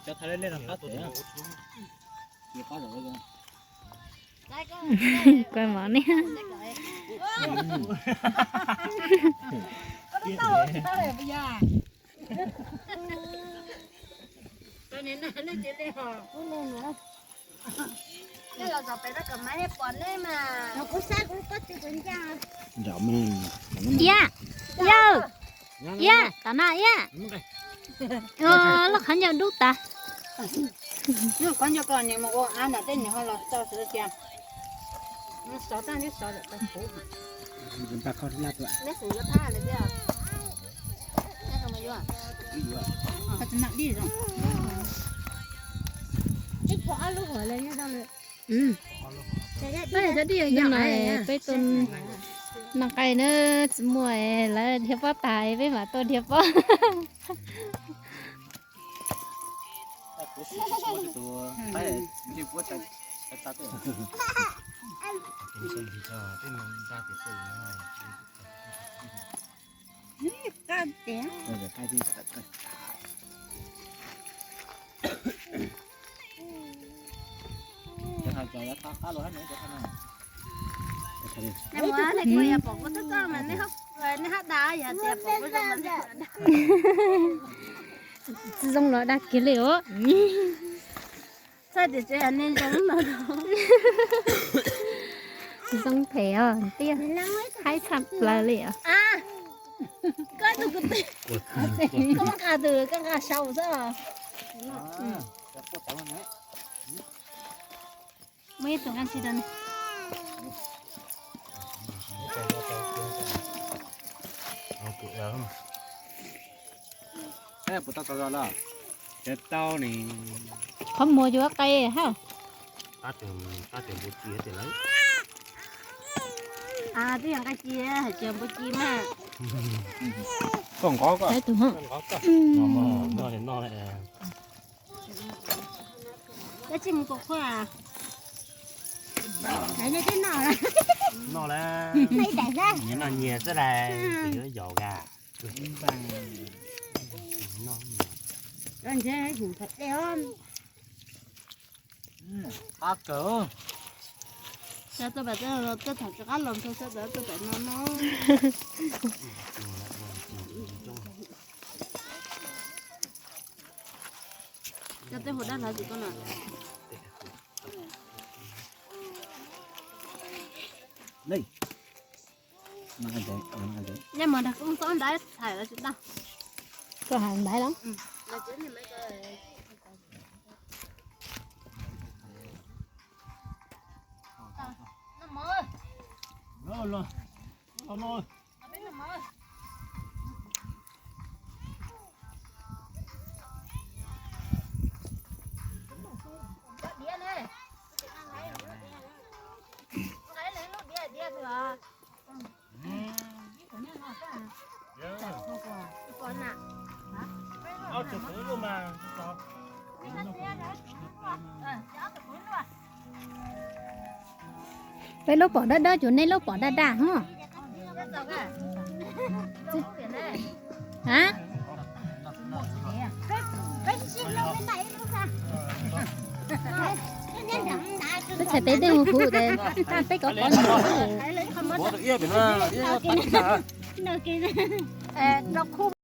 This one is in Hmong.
Cov thaiv lej lej no qab tiag. Koj mov ne. Iab, yawg, iab, tam no iab. Loj qhov ncauj dub tas. Qhov ncauj ko nws mus ua av nram tej nws ho los txog xwb cia. Xov tag neb xov lawm tau puv. Neb xum yuav thab lawm tiag. Ib pho ob lub huam le nyob zoo lawm. Peb cov dib yog no, peb tua noj nqaij na, tsis muaj lawv dhia pob tas peb mam tua dhia pob. Tsis zoo los dag kiag li os. Txhob tias tsev nej zoo no. Tsis zoo phem os tiag. Haib tshaj plaws li os. Koj tus kuv twg, koj nqa tus koj nqa sau xwb os. Muaj ib tug nqaij tsis rau ne. Qhov muag yuav qe hab. Twb yog nqaij ci, hais tias npua ci mas. Koj nqov koj. Dab tsi mus kom qhua. Noj lawm. Nyias noj nyias xwb las, tsis yuav yaum kas. Qab kawg. Sawv tuaj pem, tuaj tham tsis qab los, sawv tuaj pem no no. Cov tej hu dab lav tim koj no. Nej mus nrog koj txob ntawv tham los tsis tau. Koj hais ntawv los? Peb lub pom dawb dawb, cuag nej lub pom daj daj hos. A, peb txhais tes tej hu hu tes, peb kov kov ntawd.